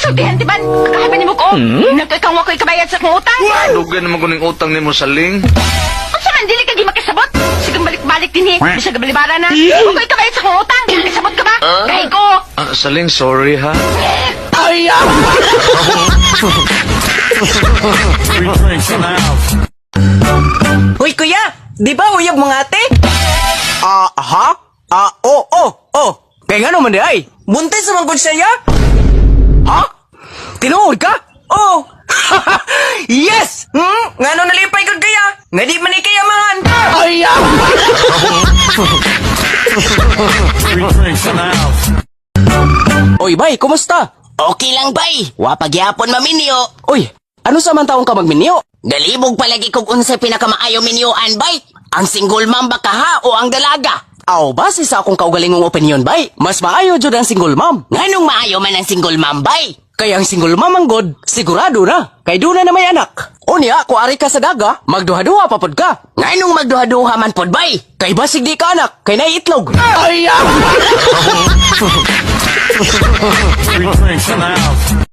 Kasultihan ti ban. Kakahaban nimo ko. Nagkakang wako'y kabayad sa akong utang. Dugay naman ko ning utang nimo, Saling. Unsa man dili ka di makasabot? Sige, balik-balik din eh. Bisag balibara na. Wako'y kabayad sa akong utang. Kasabot ka ba? Gahi ko. Ah, Saling, sorry ha. Hoy kuya, di ba uyab mga ate? Ah, ha? Ah, oh. Kaya nga naman di ay. Buntis naman gud siya ya. Ha? Tinuod ka? Oh. Yes! Ngano nalipay gud kaya? Nga di man ni kaya mahan. Ay! Oy, bay, kumusta? Okay lang bay, wa pagyapon maminyo. Oy, ano sa man taong ka magminyo? Galibog palagi kog unsay pinakamaayo minyoan bay. Ang single mom ba kaha o ang dalaga? Aw, base sa akong kaugalingong opinion, bay. Mas maayo jud ang single mom. Nganong maayo man ang single mom bay? Kaya ang single mom ang god, sigurado na. Kay doon na may anak. Unya, kung ari ka sa daga, magduha-duha pa pod ka. Nganong magduha-duha man pod bay? Kay basig di ka anak, kay naiitlog. Ay!